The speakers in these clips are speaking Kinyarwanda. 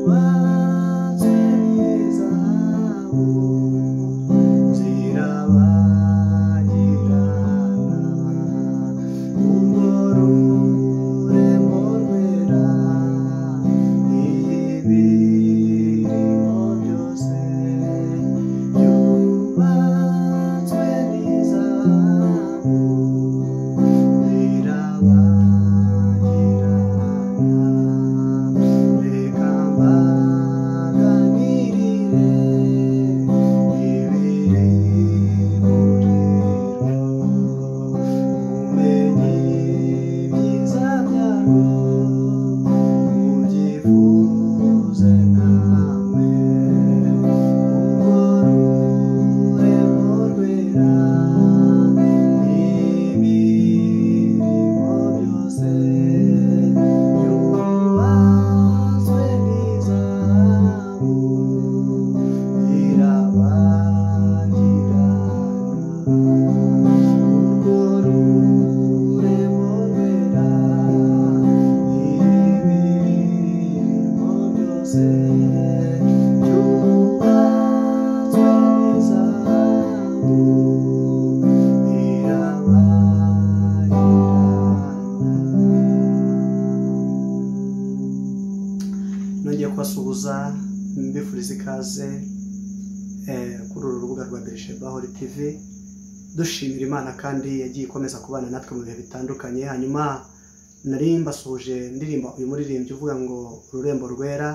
Byubatswe n'izahabu zirabagirana, urwo rurembo rwera ibirimo byose byubatswe n'izahabu zirabagirana. Reka mbaganirire ibiri muri rwo, mumenye ibyiza byarwo, mubyifuze namwe. Urwo rurembo rwera n'ibirimo byose byubatswe n'izahabu irabagirana. Urwo rurembo rwera ibirimo byose byubatswe n'izahabu irabagirana. Nongeye kubasuhuza mbifuriza ikaze kuri uru rubuga rwa Berisheba Holy TV, dushimira Imana kandi yagiye ikomeza kubana natwe mu bihe bitandukanye. Hanyuma nari mbasuhuje ndirimba uyu muririmbyi uvuga ngo ururembo rwera,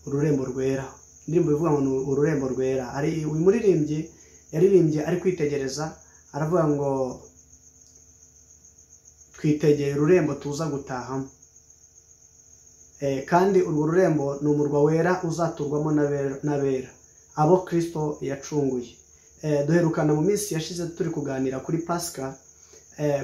ururembo rwera, indirimbo ivuga ngo ni ururembo rwera. Hari uyu muririmbyi yaririmbye ari kwitegereza, aravuga ngo twitegeye ururembo tuza gutahamo. Kandi urwo rurembo ni umurwa wera uzaturwamo n'abera abo Kristo yacunguye. Duherukana mu minsi yashize turi kuganira kuri Pasika,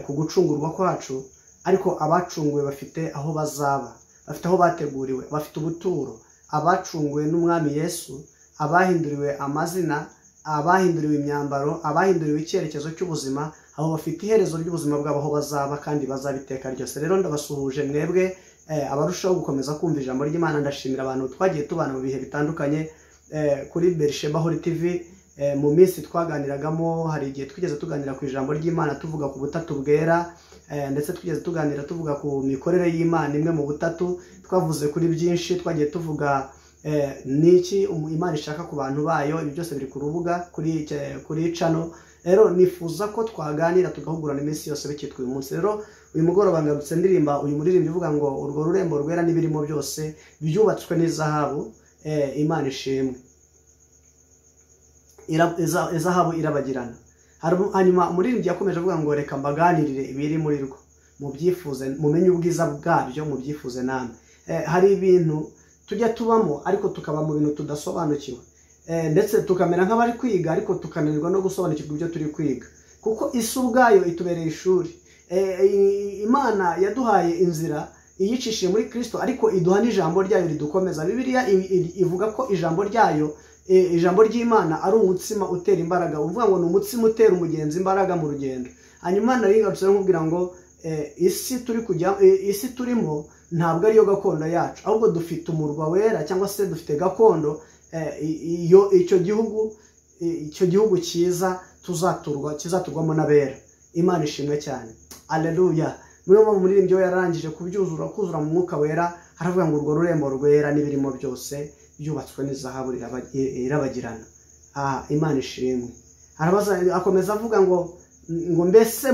ku gucungurwa kwacu, ariko abacunguwe bafite aho bazaba, bafite aho bateguriwe, bafite ubuturo. Abacunguwe n'Umwami Yesu, abahinduriwe amazina, abahinduriwe imyambaro, abahinduriwe icyerekezo cy'ubuzima, abo bafite iherezo ry'ubuzima bwabo aho bazaba kandi bazaba iteka ryose. Rero ndabasuhuje mwebwe abarushaho gukomeza kumva ijambo ry'Imana. Ndashimira abantu twagiye tubana mu bihe bitandukanye kuri Berisheba Holy TV. Mu minsi twaganiragamo, hari igihe twigeze tuganira ku ijambo ry'Imana tuvuga ku butatu bwera, ndetse twigeze tuganira tuvuga ku mikorere y'Imana imwe mu butatu. Twavuze kuri byinshi, twagiye tuvuga niki Imana ishaka ku bantu bayo. Ibi byose biri ku rubuga kuri channel. Rero nifuza ko twaganira tugahugurana iminsi yose bikitwa uyu munsi. Rero uyu mugoroba ngarutse ndirimba uyu muririmbyi uvuga ngo urwo rurembo rwera n'ibirimo byose byubatswe n'izahabu. Imana ishimwe, izahabu irabagirana. Hanyuma umuririmbyi yakomeje avuga ngo reka mbaganirire ibiri muri rwo, mubyifuze, mumenye ubwiza bwabyo, mubyifuze namwe. Hari ibintu tujya tubamo ariko tukaba mu bintu tudasobanukiwe, ndetse tukamera nk'abari kwiga ariko tukananirwa no gusobanukirwa ibyo turi kwiga, kuko isi ubwayo itubereye ishuri. Imana yaduhaye inzira iyicishije muri Kristo, ariko iduha n'ijambo ryayo ridukomeza. Bibiliya ivuga ko ijambo ryayo, ijambo ry'Imana ari umutsima utera imbaraga, uvuga ngo ni umutsima utera umugenzi imbaraga mu rugendo. Hanyuma nari ngarutse nkubwira ngo isi turi kujya, isi turimo ntabwo ariyo gakondo yacu, ahubwo dufite umurwa wera cyangwa se dufite gakondo, iyo icyo gihugu cyiza tuzaturwa, kizaturwamo n'abera. Imana ishimwe cyane, aleluya. Muri uwo muririmbyi we yararangije kubyuzura, kuzura mu mwuka wera, aravuga ngo urwo rurembo rwera n'ibirimo byose byubatswe n'izahabu irabagirana. Imana ishimwe. Arabaza, akomeza avuga ngo mbese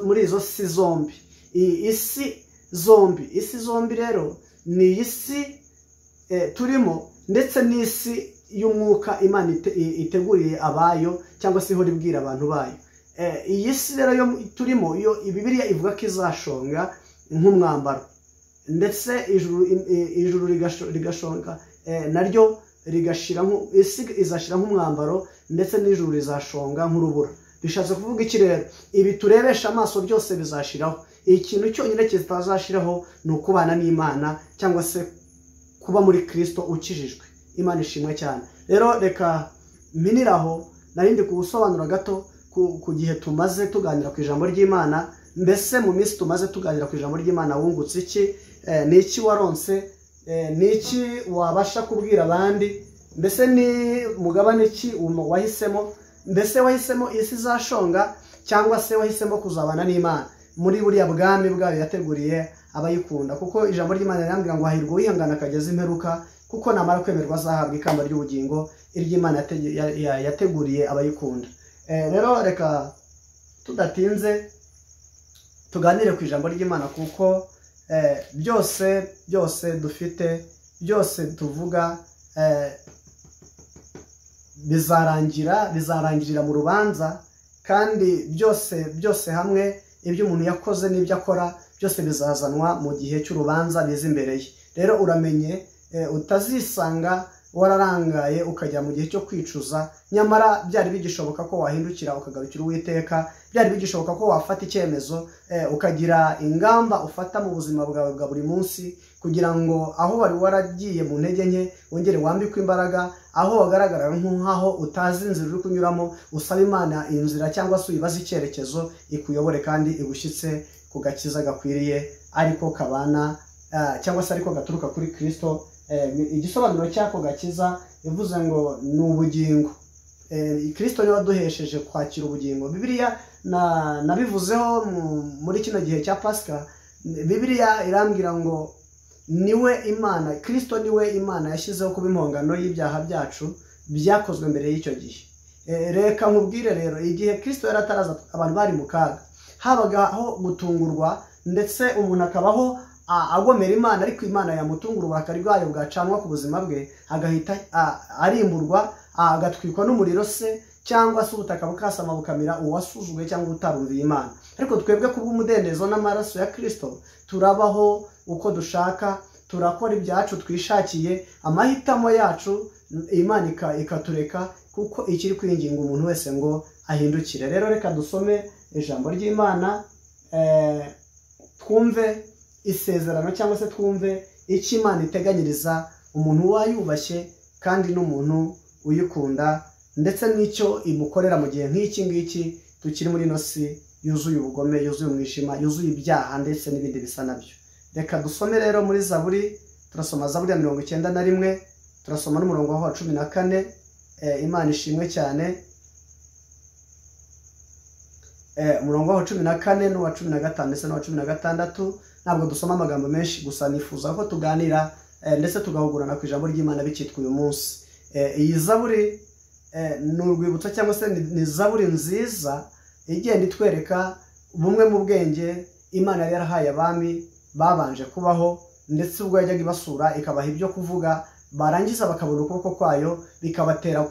muri izo si zombi, isi zombi rero ni isi turimo ndetse n'isi y'umwuka Imana iteguriye abayo, cyangwa se ihora ibwira abantu bayo. Iyi si rero yo turimo, yo Bibiliya ivuga ko izashonga nk'umwambaro, ndetse ijuru rigashonga naryo rigashira, isi izashira nk'umwambaro, ndetse n'ijuru rizashonga nk'urubura. Bishatse kuvuga iki rero? Ibi turebesha amaso byose bizashiraho. Ikintu cyonyine kitazashiraho ni ukubana n'Imana cyangwa se kuba muri Kristo ukijijwe. Imana ishimwe cyane. Rero reka mpiniraho, narindi kugusobanura gato ku gihe tumaze tuganira ku ijambo ry'Imana. Mbese mu minsi tumaze tuganira ku ijambo ry'Imana wungutse iki? Ni iki waronse? Ni iki wabasha kubwira abandi? Mbese ni mugabane ki wahisemo? Mbese wahisemo isi izashonga cyangwa se wahisemo kuzabana n'Imana muri buriya bwami bwayo yateguriye abayikunda? Kuko ijambo ry'Imana rirambwira ngo hahirwa uwihangana akageza imperuka, kuko namara kwemerwa azahabwa ikamba ry'ubugingo iry'Imana yateguriye abayikunda. Rero reka tudatinze tuganire ku ijambo ry'Imana, kuko byose byose dufite, byose tuvuga, bizarangira, bizarangirira mu rubanza, kandi byose byose hamwe ibyo umuntu yakoze n'ibyo akora byose bizazanwa mu gihe cy'urubanza biza imbere ye. Rero uramenye utazisanga wararangaye ukajya mu gihe cyo kwicuza, nyamara byari bigishoboka ko wahindukira ukagarukira Uwiteka, byari bigishoboka ko wafata icyemezo, ukagira ingamba ufata mu buzima bwawe bwa buri munsi, kugira ngo aho wari waragiye mu ntege nke wongere wambikwe imbaraga, aho wagaragara nk'aho utazi inzira uri kunyuramo usaba Imana inzira cyangwa se uyibaze icyerekezo ikuyobore kandi igushyitse ku gakiza gakwiriye, ariko kabana cyangwa se ariko gaturuka kuri Kristo. Igisobanuro cy'ako gakiza bivuze ngo ni ubugingo. Kristo niwe waduhesheje kwakira ubugingo. Bibiliya nabivuzeho muri kino gihe cya Pasika. Bibiliya irambwira ngo niwe Imana, Kristo niwe Imana yashyizeho kuba impongano y'ibyaha byacu byakozwe mbere y'icyo gihe. Reka nkubwire rero, igihe Kristo yari ataraza abantu bari mu kaga, habagaho gutungurwa, ndetse umuntu akabaho agomera Imana, ariko Imana yamutungura uburakari bwayo bwacanwa ku buzima bwe, agahita arimburwa, agatwikwa n'umuriro se, cyangwa se ubutaka bukasama bukamira uwasuzuguye cyangwa utarumviye Imana. Ariko twebwe kubw'umudendezo n'amaraso ya Kristo turabaho uko dushaka, turakora ibyacu twishakiye, amahitamo yacu Imana ikatureka, kuko ikiri kwinginga umuntu wese ngo ahindukire. Rero reka dusome ijambo ry'Imana, twumve isezerano cyangwa se twumve icyo Imana iteganyiriza umuntu wayubashye kandi n'umuntu uyikunda, ndetse n'icyo imukorera mu gihe nk'iki ngiki tukiri muri ino si yuzuye ubugome, yuzuye umwijima, yuzuye ibyaha ndetse n'ibindi bisa nabyo. Reka dusome rero muri Zaburi, turasoma Zaburi ya 91, turasoma n'umurongo wa 14. Imana ishimwe cyane. Umurongo wa 14 n'uwa 15 ndetse n'uwa 16. Ntabwo dusoma amagambo menshi, gusa nifuza ko tuganira ndetse tugahugurana ku ijambo ry'Imana bikitwa uyu munsi. Iyi Zaburi ni urwibutso cyangwa se ni Zaburi nziza igenda itwereka bumwe mu bwenge Imana yari yarahaye abami babanje kubaho, ndetse ubwo yajyaga ibasura ikabaha ibyo kuvuga, barangiza bakabona ukuboko kwayo bikabatera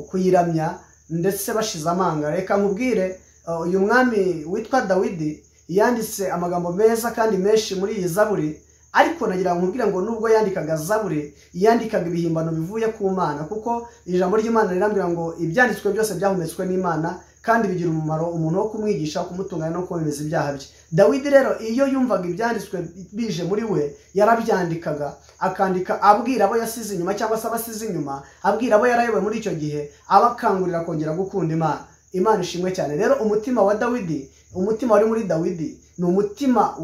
kuyiramya ndetse bashize amanga. Reka nkubwire, uyu mwami witwa Dawidi yanditse amagambo meza kandi menshi muri iyi Zaburi, ariko nagira ngo nkubwire ngo nubwo yandikaga Zaburi, yandikaga ibihimbano bivuye ku Mana, kuko ijambo ry'Imana rirambwira ngo ibyanditswe byose byahumetswe n'Imana kandi bigira umumaro umuntu wo kumwigisha, kumutunganya no kumemeza ibyaha bye. Dawidi rero iyo yumvaga ibyanditswe bije muri we, yarabyandikaga, akandika abwira abo yasize inyuma cyangwa se abasize inyuma, abwira abo yarayoboye muri icyo gihe, abakangurira kongera gukunda Imana. Imana ishimwe cyane. Rero umutima wa Dawidi, umutima wari muri Dawidi ni umutima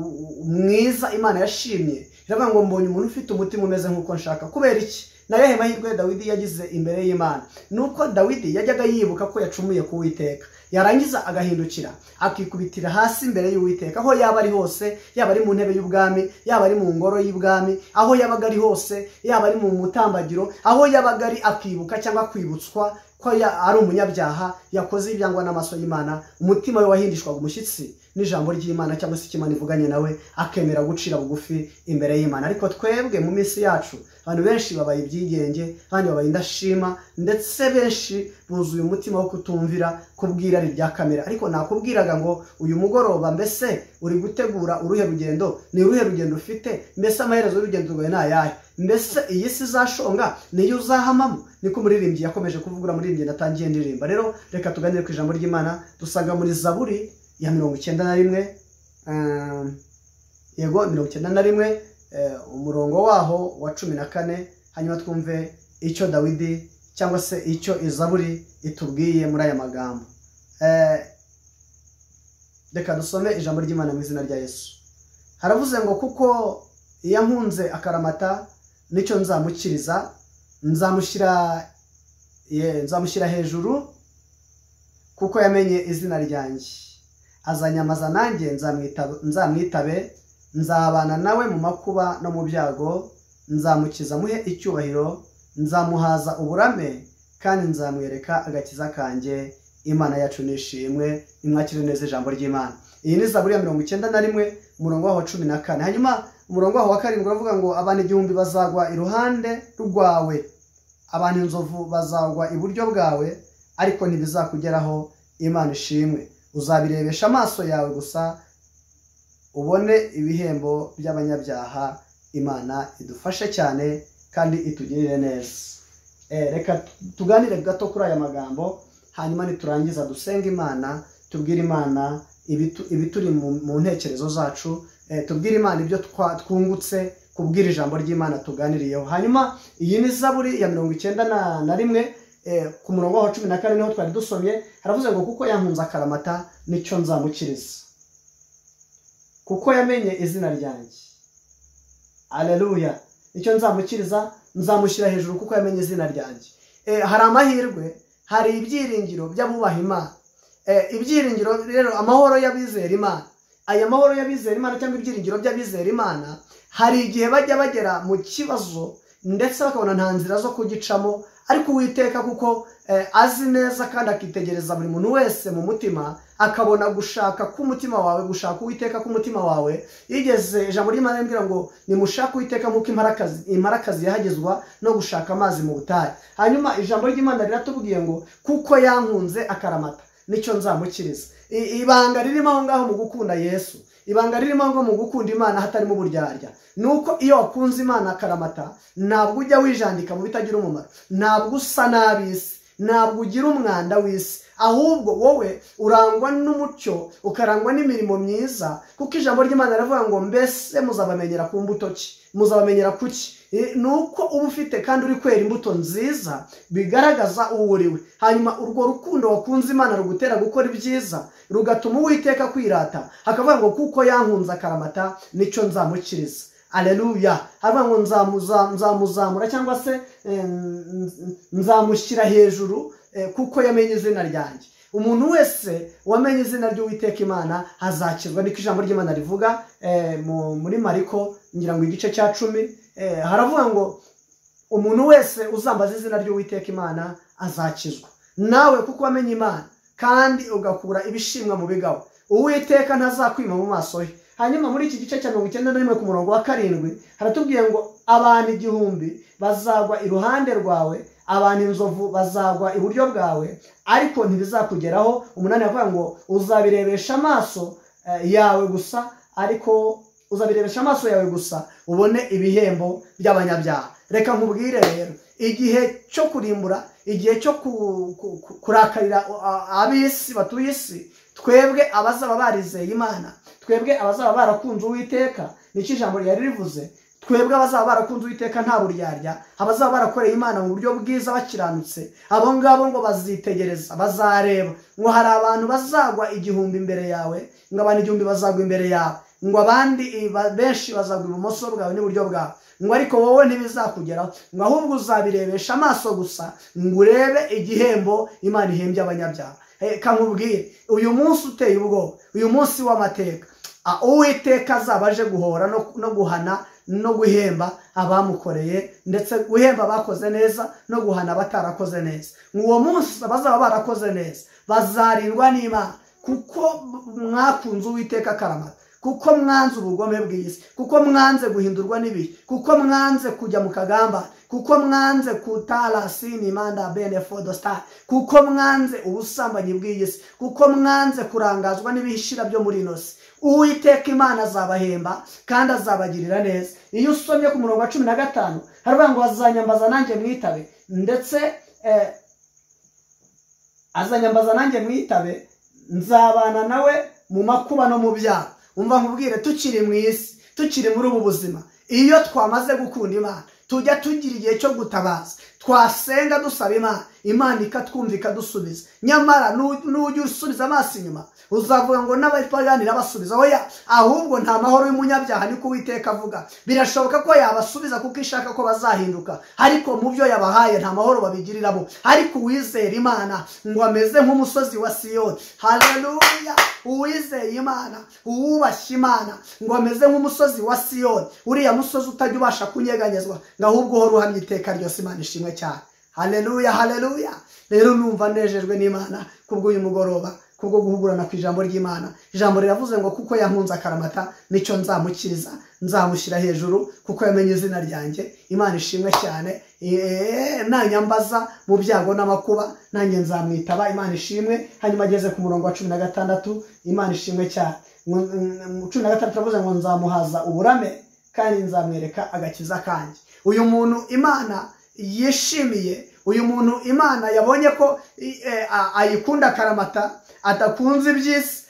mwiza Imana yashimye. Iravuga ngo mbonye umuntu ufite umutima umeze nk'uko nshaka. Kubera iki? Nayahe mahirwe Dawidi yagize imbere y'Imana? Nuko Dawidi yajyaga yibuka ko yacumuye ku Uwiteka, yarangiza agahindukira akikubitira hasi imbere y'Uwiteka, aho yaba ari hose, yaba ari mu ntebe y'ubwami, yaba ari mu ngoro y'ubwami, aho yabaga ari hose, yaba ari mu mutambagiro, aho yabaga ari, akibuka cyangwa kwibutswa ko ari umunyabyaha yakoze ibyangwa n'amaso y'Imana. Umutima we wahindishwaga umushyitsi n'ijambo ry'Imana cyangwa se Imana ivuganye nawe, akemera gucira bugufi imbere y'Imana. Ariko twebwe mu minsi yacu abantu benshi babaye ibyigenge, abandi babaye indashima, ndetse benshi buzuye umutima wo kutumvira kubw'irari rya kamera. Ariko nakubwiraga ngo uyu mugoroba mbese uri gutegura uruhe rugendo? Ni uruhe rugendo ufite? Mbese amaherezo y'urugendo rwawe ni ayahe? Mbese iyi si izashonga niyo uzahamamo? Niko umuririmbyi yakomeje kuvugura muri iyi natangiye ndirimba. Rero reka tuganire ku ijambo ry'Imana dusanga muri Zaburi ya 91, yego 91, umurongo waho wa 14, hanyuma twumve icyo Dawidi cyangwa se icyo Izaburi itubwiye muri aya magambo. Reka dusome ijambo ry'Imana mu izina rya Yesu. Haravuze ngo kuko Yankunze akaramata nicyo nzamukiriza, nzamushyira hejuru kuko yamenye izina ryanjye. Azanyamaza nanjye nzamwitabe, nzabana nawe mu makuba no mu byago, nzamukiza muhe icyubahiro, nzamuhaza uburame kandi nzamwereka agakiza kanjye. Imana yacu nishimwe, imwakire neza ijambo ry'Imana. Iyi ni Zaburi ya 91 umurongo waho 14. Hanyuma umurongo waho wa 7 uravuga ngo abantu 1000 bazagwa iruhande rwawe, abantu inzovu bazagwa iburyo bwawe, ariko ntibizakugeraho. Imana ishimwe. Uzabirebesha amaso yawe gusa ubone ibihembo by'abanyabyaha. Imana idufashe cyane kandi itugirire neza. Reka tuganire gato kuri aya magambo, hanyuma niturangiza dusenga Imana, tubwire Imana ibituri mu ntekerezo zacu, tubwire Imana ibyo twungutse kubwira ijambo ry'Imana tuganiriyeho. Hanyuma iyi ni Zaburi ya 91 ku murongo wa 14 niho twari dusomye. Haravuze ngo kuko yankunze akaramata nicyo nzamukiriza, kuko yamenye izina ryanjye. Haleluya. Nicyo nzamukiriza, nzamushyira hejuru kuko yamenye izina ryanjye. Hari amahirwe, hari ibyiringiro by'abubaha Imana. Ibyiringiro rero, amahoro y'abizera Imana, aya mahoro y'abizera Imana cyangwa ibyiringiro by'abizera Imana, hari igihe bajya bagera mu kibazo ndetse bakabona nta nzira zo kugicamo, ariko Uwiteka kuko azi neza kandi akitegereza buri muntu wese mu mutima, akabona gushaka k'umutima wawe, gushaka Uwiteka k'umutima wawe. Yigeze ijambo ry'Imana rimbwira ngo nimushake Uwiteka nk'uko imparakazi yahagezwa no gushaka amazi mu butayu. Hanyuma ijambo ry'Imana riratubwiye ngo kuko yankunze akaramata nicyo nzamukiriza. Ibanga ririmo aho ngaho mu gukunda Yesu, ibanga ririmo ngo mu gukunda Imana hatarimo uburyarya, nuko iyo wakunze Imana akaramata ntabwo ujya wijandika mu bitagira umumaro, ntabwo usa n'ab'isi, ntabwo ugira umwanda w'isi, ahubwo wowe urangwa n'umucyo, ukarangwa n'imirimo myiza. Kuko ijambo ry'Imana riravuga ngo mbese muzabamenyera ku mbuto ki? Muzabamenyera kuki? Nuko uba ufite kandi uri kwera imbuto nziza bigaragaza uwo uriwe. Hanyuma urwo rukundo wakunze Imana rugutera gukora ibyiza, rugatuma Uwiteka kwirata, hakavuga ngo kuko yankunze akaramata nicyo nzamukiriza. Haleluya. Haravuga ngo nzamuzamura cyangwa se nzamushyira hejuru kuko yamenye izina ryanjye. Umuntu wese wamenye izina ry'Uwiteka Imana azakizwa. Niko ijambo ry'Imana rivuga muri Mariko ngira ngo igice cya 10, haravuga ngo umuntu wese uzambaza izina ry'Uwiteka Imana azakizwa. Nawe kuko wamenye Imana kandi ugakura ibishimwa mu bigabo, Uwiteka ntazakwima mu maso he. Hanyuma muri iki gice cya 91 ku murongo wa 7 haratubwiye ngo abantu 1000 bazagwa iruhande rwawe, abantu inzovu bazagwa iburyo bwawe, ariko ntibizakugeraho. 8 avuga ngo uzabirebesha amaso yawe gusa, ariko uzabirebesha amaso yawe gusa ubone ibihembo by'abanyabyaha. Reka nkubwire rero, igihe cyo kurimbura, igihe cyo kurakarira ab'isi batuye isi, twebwe abazaba barizeye Imana, twebwe abazaba barakunze Uwiteka, nicyo ijambo ryari rivuze, twebwe abazaba barakunze Uwiteka nta buryarya, abazaba barakoreye Imana mu buryo bwiza bakiranutse, abo ngabo ngo bazitegereza, bazareba ngo hari abantu bazagwa 1000 imbere yawe, ngo abantu 1000 bazagwa imbere yawe, ngo abandi benshi bazagwa ibumoso bwawe n'iburyo bwawe, ngo ariko wowe ntibizakugeraho, ngo ahubwo uzabirebesha amaso gusa, ngo urebe igihembo Imana ihembye abanyabyaha. Kamubwire, uyu munsi uteye ubwoba, uyu munsi w'amateka, Uwiteka azaba aje guhora no guhana no guhemba abamukoreye, ndetse guhemba abakoze neza no guhana abatarakoze neza. Uwo munsi abazaba barakoze neza bazarindwa n'Imana, kuko mwakunze Uwiteka akaramata, kuko mwanze ubugome bw'isi, kuko mwanze guhindurwa n'ibihe, kuko mwanze kujya mu kagamba, kuko mwanze kutarasini manda benefodosta, kuko mwanze ubusambanyi bw'isi, kuko mwanze kurangazwa n'ibihishira byo muri ino si. Uwiteka Imana azabahemba kandi azabagirira neza. Iyo usomye ku murongo wa 15 haravuga ngo azanyambaza nanjye mwitabe, ndetse azanyambaza nanjye mwitabe, nzabana nawe mu makuba no mu byago. Umva nkubwire, tukiri mu isi, tukiri muri ubu buzima, iyo twamaze gukunda Imana, Tujya tugira igihe cyo gutabaza, twasenga dusaba Imana, Imana ikatwumva ikadusubiza. Nyamara nujya usubiza amaso inyuma uzavuga ngo n'abapagani irabasubiza. Oya, ahubwo nta mahoro y'umunyabyaha, niko Uwiteka avuga. Birashoboka ko yabasubiza kuko ishaka ko bazahinduka, ariko mu byo yabahaye nta mahoro babigiriramo. Ariko uwizera Imana ngo ameze nk'umusozi wa Siyoni. Haleluya! Uwizeye Imana, uwubashye Imana ngo ameze nk'umusozi wa Siyoni, uriya musozi utajya ubasha kunyeganyezwa, ngo ahubwo uhora uhamye iteka ryose. Imana ishimwe cyane. Haleluya, haleluya. Rero numva nejejwe n'Imana kubw'uyu mugoroba, kubwo guhugurana ku ijambo ry'Imana. Ijambo riravuze ngo kuko yankunze akaramata, nicyo nzamukiriza, nzamushyira hejuru kuko yamenye izina ryanjye. Imana ishimwe cyane. Nanyambaza mu byago n'amakuba, nanjye nzamwitaba. Imana ishimwe. Hanyuma ageze ku murongo wa 16, Imana ishimwe cyane. 16 turavuze ngo nzamuhaza uburame kandi nzamwereka agakiza kanjye. Uyu muntu Imana yishimiye, uyu muntu Imana yabonye ko ayikunda akaramata, adakunze iby'isi,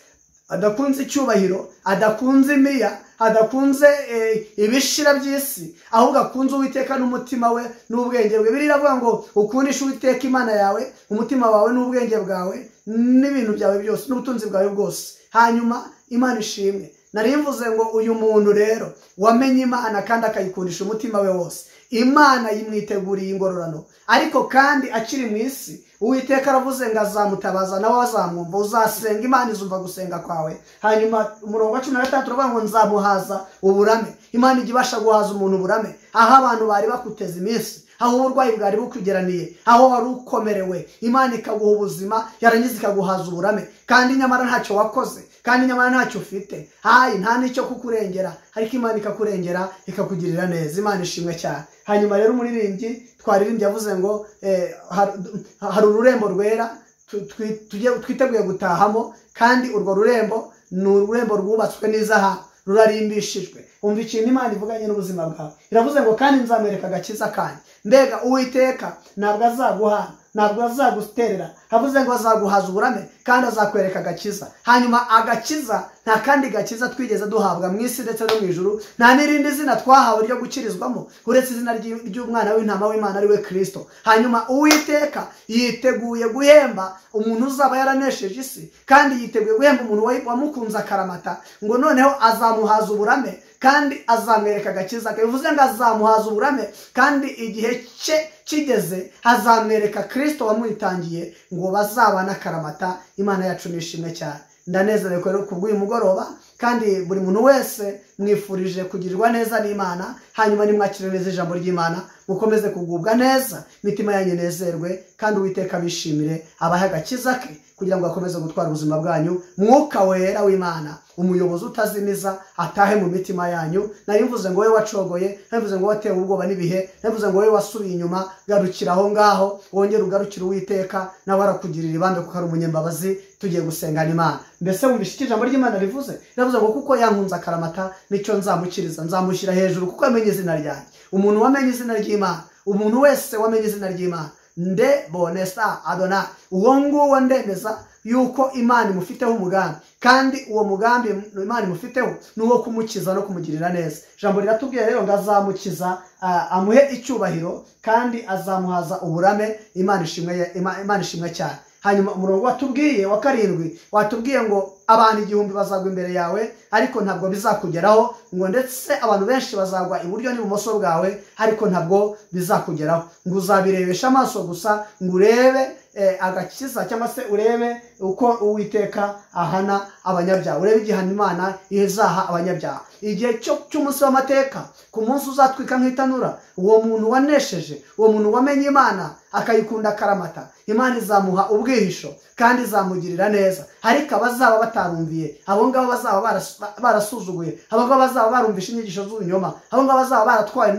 adakunze icyubahiro, adakunze imiya, adakunze ibishira by'isi, ahubwo akunze Uwiteka n'umutima we n'ubwenge bwe. Bibiliya iravuga ngo ukundishe Uwiteka Imana yawe umutima wawe n'ubwenge bwawe n'ibintu byawe byose n'ubutunzi bwawe bwose. Hanyuma Imana ishimwe. Nari mvuze ngo uyu muntu rero wamenye Imana kandi akayikundisha umutima we wose, Imana yimwiteguriye ingororano. Ariko kandi akiri mu isi, Uwiteka aravuze ngo azamutabaza nawe azamwumva. Uzasenga Imana izumva gusenga kwawe. Hanyuma umurongo wa 16 uravuga ngo nzamuhaza uburame. Imana ijya ibasha guhaza umuntu uburame, aho abantu bari bakuteza iminsi, aho uburwayi bwari bukugeraniye, aho wari ukomerewe, Imana ikaguha ubuzima, yarangiza ikaguhaza uburame, kandi nyamara ntacyo wakoze, kandi nyamara ntacyo ufite, hayi nta n'icyo kukurengera, ariko Imana ikakurengera ikakugirira neza. Imana ishimwe cyane. Hanyuma rero umuririmbyi twaririmbye yavuze ngo hari ururembo rwera twiteguye gutahamo, kandi urwo rurembo ni ururembo rwubatswe n'izahabu, rurarimbishijwe. Umva ikintu Imana ivuganye n'ubuzima bwawe. Iravuze ngo kandi nzamwereka agakiza kanjye. Mbega Uwiteka ntabwo azaguhana, ntabwo azaguterera, havuze ngo azaguhaza uburame kandi azakwereka agakiza. Hanyuma agakiza, nta kandi gakiza twigeze duhabwa mu isi ndetse no mu ijuru, nta n'irindi zina twahawe ryo gukirizwamo uretse izina ry'umwana w'intama w'Imana ari we Kristo. Hanyuma Uwiteka yiteguye guhemba umuntu uzaba yaranesheje isi, kandi yiteguye guhemba umuntu wamukunze akaramata, ngo noneho azamuhaza uburame kandi azamwereka agakiza ke. Bivuze ngo azamuhaza uburame kandi igihe cye kigeze azamwereka Kristo wamwitangiye, ngo bazabana akaramata. Imana yacu nishimwe cyane. Ndanezerewe rero kubw'uyu mugoroba, kandi buri muntu wese mwifurije kugirirwa neza n'Imana. Hanyuma nimwakire neza ijambo ry'Imana, mukomeze kugubwa neza, imitima yanyu inezerwe, kandi Uwiteka abishimire, abahe agakiza ke kugira ngo akomeze gutwara ubuzima bwanyu. Mwuka wera w'Imana, umuyobozi utazimiza, atahe mu mitima yanyu. Nari mvuze ngo wowe wacogoye, nari mvuze ngo watewe ubwoba n'ibihe, nari mvuze ngo wowe wasubiye inyuma, garukira aho ngaho, wongere ugarukire Uwiteka, nawe arakugirira ibambe kuko ari umunyembabazi. Tugiye gusengana Imana. Mbese wumvishe icyo ijambo ry'Imana rivuze? Riravuze ngo kuko yankunze akaramata, nicyo nzamukiriza, nzamushyira hejuru kuko yamenye izina ryanjye. Umuntu wamenye izina ry'Imana, umuntu wese wamenye izina ry'Imana, nde bonesa Adonai, uwo nguwo ndemeza yuko Imana imufiteho umugambi, kandi uwo mugambi Imana imufiteho ni uwo kumukiza no kumugirira neza. Ijambo riratubwiye rero ngo azamukiza, amuhe icyubahiro, kandi azamuhaza uburame. Imana ishimwe, Imana ishimwe cyane. Hanyuma umurongo watubwiye wa 7 watubwiye ngo abantu 1000 bazagwa imbere yawe, ariko ntabwo bizakugeraho, ngo ndetse abantu benshi bazagwa iburyo n'ibumoso bwawe, ariko ntabwo bizakugeraho, ngo uzabirebesha amaso gusa, ngo urebe agakiza, cyangwa se urebe uko Uwiteka ahana abanyabyaha, urebe igihano Imana izaha abanyabyaha. Igihe cy'umunsi w'amateka, ku munsi uzatwika nk'itanura, uwo muntu wanesheje, uwo muntu wamenye Imana akayikunda akaramata, Imana izamuha ubwihisho kandi izamugirira neza. Ariko abazaba batarumviye, abo ngabo bazaba barasuzuguye, abo ngabo bazaba barumvishe inyigisho z'ubunyoma, abo ngabo bazaba baratwawe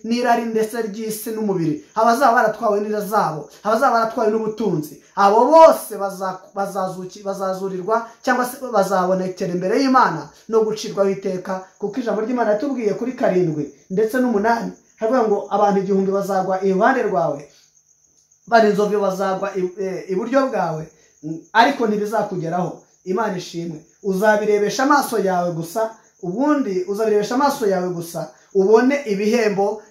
n'irari ndetse ry'isi n'umubiri, abazaba baratwawe n'ira zabo, abazaba baratwawe n'ubutunzi, abo bose bazazurirwa cyangwa se bazabonekera imbere y'Imana no gucirwaho iteka. Kuko ijambo ry'Imana yatubwiye kuri 7 ndetse n'8, havuga ngo abantu 1000 bazagwa iruhande rwawe, bari inzovu bazagwa iburyo bwawe, ariko ntibizakugeraho. Imana ishimwe. Uzabirebesha amaso yawe gusa, ubundi uzabirebesha amaso yawe gusa ubone ibihembo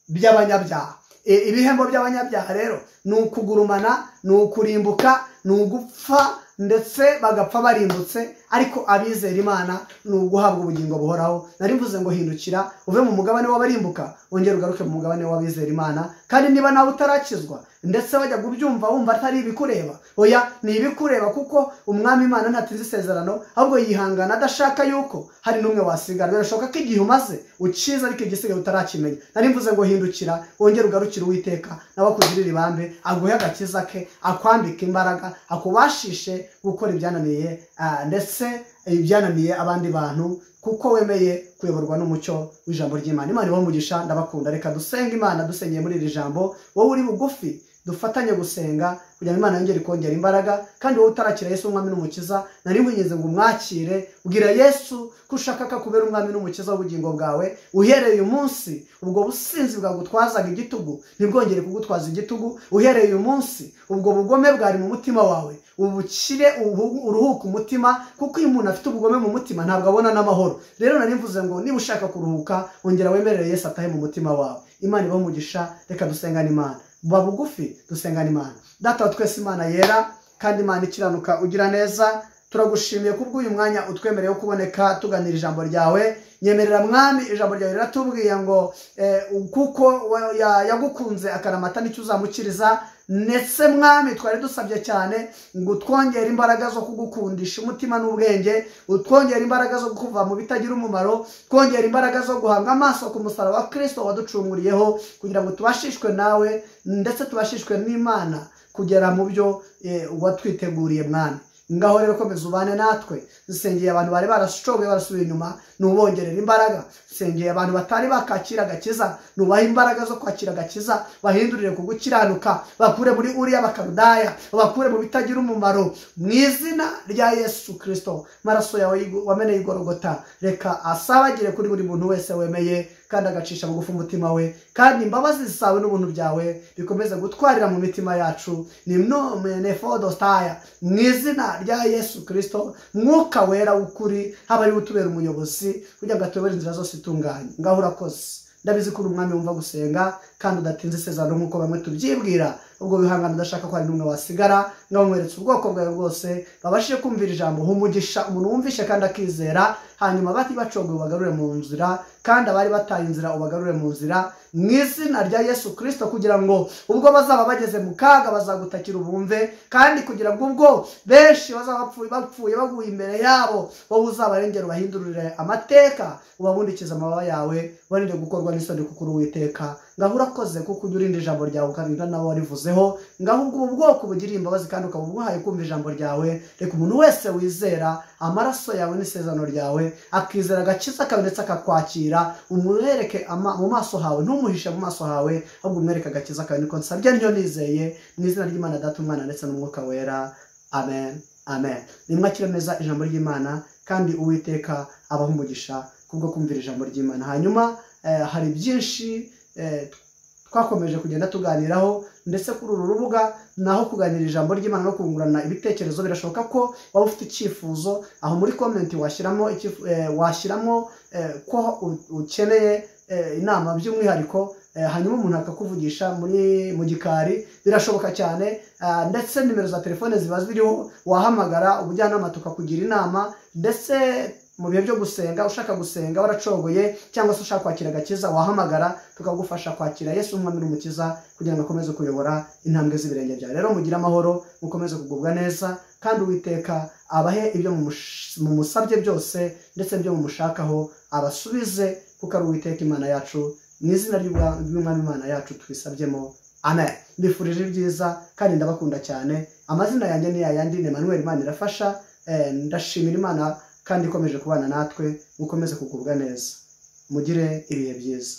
by'abanyabyaha. Ibihembo by'abanyabyaha rero ni ukugurumana, ni ukurimbuka, ni ugupfa, ndetse bagapfa barimbutse. Ariko abizera Imana ni uguhabwa ubugingo buhoraho. Nari mvuze ngo hindukira uve mu mugabane w'abarimbuka, wongere ugaruke mu mugabane w'abizera Imana. Kandi niba nawe utarakizwa ndetse wajya kubyumva wumva atari ibikureba, oya, ni ibikureba, kuko umwami Imana ntatinze isezerano, ahubwo yihangana adashaka yuko hari n'umwe wasigara. Birashoboka ko igihe umaze ukiza ariko igisigaye utarakimenya. Nari mvuze ngo hindukira wongere ugarukire Uwiteka, nawe akugirire ibambe, aguhe agakiza ke, akwambike imbaraga, akubashishe gukora ibyananiye ndetse ibyananiye abandi bantu, kuko wemeye kuyoborwa n'umucyo w'ijambo ry'Imana. Imana ibahe umugisha, ndabakunda. Reka dusenge Imana dusengeye muri iri jambo. Wowe uri bugufi dufatanye gusenga kugira ngo Imana yongere ikongera imbaraga. Kandi wowe utarakira Yesu umwami n'umukiza, nari nkwinginze ngo umwakire. Ubwira Yesu ko ushaka ko akubera umwami n'umukiza w'ubugingo bwawe. Uhereye uyu munsi ubwo businzi bwagutwazaga igitugu ntibwongere kugutwaza igitugu. Uhereye uyu munsi ubwo bugome bwari mu mutima wawe ubukire, uruhuke umutima, kuko iyo umuntu afite ubugome mu mutima ntabwo abona n'amahoro. Rero nari mvuze ngo niba ushaka kuruhuka, ongera wemerere Yesu atahe mu mutima wawe. Imana ibahe umugisha. Reka dusengane Imana. Buba bugufi dusengane Imana. Data wa twese, Imana yera kandi Imana ikiranuka, ugira neza, turagushimiye kubw'uyu mwanya utwemereye wo kuboneka tuganira ijambo ryawe. Nyemerera mwami, ijambo ryawe riratubwiye ngo kuko yagukunze akaramata nicyo uzamukiriza. Ndetse mwami twari dusabye cyane ngo utwongere imbaraga zo kugukundisha umutima n'ubwenge, utwongere imbaraga zo kuva mu bitagira umumaro, twongere imbaraga zo guhanga amaso ku musaraba wa Kristo waducunguriyeho, kugira ngo tubashishwe nawe ndetse tubashishwe n'Imana kugera mu byo watwiteguriye mwami. Ngaho rero komeza ubane natwe. Nsengeye abantu bari barashoboye barasubiye inyuma, nubongerera imbaraga. Nsengeye abantu batari bakakira agakiza, nubaha imbaraga zo kwakira agakiza, bahindurire kugukiranuka, bakure muri uriya bakarudaya, bakure mu bitagira umumaro, mu izina rya Yesu Kristo. Maraso yawe wameneye igorogota, reka asabagire kuri buri muntu wese wemeye kandi agacisha bugufi umutima we. Kandi imbabazi zawe n'ubuntu byawe bikomeze gutwarira mu mitima yacu. Ni nefodostaya, mu izina rya Yesu Kristo. Mwuka wera w'ukuri haba ari utubera umuyobozi kugira ngo atuyobore inzira zose itunganye. Ngaho urakoze, ndabizi ko uri umwami wumva gusenga kandi udatinze isezerano nk'uko bamwe tubyibwira. Ubwo wihangana udashaka ko hari n'umwe wasigara. Ngaho mweretse ubwoko bwawe bwose babashije kumvira ijambo. Humugisha umuntu wumvishe kandi akizera, hanyuma bati bacogoye ubagarure mu nzira, kandi abari bataye inzira ubagarure mu nzira, mu izina rya Yesu Kristo, kugira ngo ubwo bazaba bageze mu kaga bazagutakira ubumve, kandi kugira ngo ubwo benshi bazaba bapfuye baguye imbere yabo, wowe uzabarengera ubahindurire amateka, ubabundikize amababa yawe, barinde gukorwa n'isoni kuko uri Uwiteka. Ngaho urakoze kuko ujya urinda ijambo ryawe ukarinda nawe warivuzeho. Ngaho ubwo ubu bwoko bugiriye imbabazi kandi ukaba ubuhaye kumva ijambo ryawe. Reka umuntu wese wizera amaraso yawe n'isezerano ryawe, akizera agakiza kawe ndetse akakwakira, umwereke mu maso hawe, ntumuhishe mu maso hawe, ahubwo umwereke agakiza kawe. Niko nsabye ntyo nizeye, mu izina ry'Imana Data, Umwana ndetse n'Umwuka Wera, amen, amen. Nimwakire neza ijambo ry'Imana, kandi Uwiteka abahe umugisha kubwo kumvira ijambo ry'Imana. Hanyuma hari byinshi twakomeje kugenda tuganiraho, ndetse kuri uru rubuga naho kuganira ijambo ry'Imana no kungurana ibitekerezo. Birashoboka ko waba ufite icyifuzo, aho muri comment washyiramo ko ukeneye inama by'umwihariko, hanyuma umuntu akakuvugisha muri mu gikari. Birashoboka cyane, ndetse nimero za telefone ziba ziriho, wahamagara ubujyanama tukakugira inama. Ndetse mu bihe byo gusenga, ushaka gusenga waracogoye cyangwa se ushaka kwakira agakiza, wahamagara tukagufasha kwakira Yesu umwami n'umukiza, kugira ngo akomeze kuyobora intambwe z'ibirenge byawe. Rero mugire amahoro, mukomeze kugubwa neza, kandi Uwiteka abahe ibyo mumusabye byose, ndetse n'ibyo mumushakaho abasubize, kuko ari Uwiteka Imana yacu. Mu izina ry'umwami Imana yacu twisabyemo, amen. Mbifurije ibyiza kandi ndabakunda cyane. Amazina yanjye ni yayandi, ni Emmanuel Manirafasha. Ndashimira Imana kandi ikomeje kubana natwe. Mukomeze kugubwa neza, mugire ibihe byiza.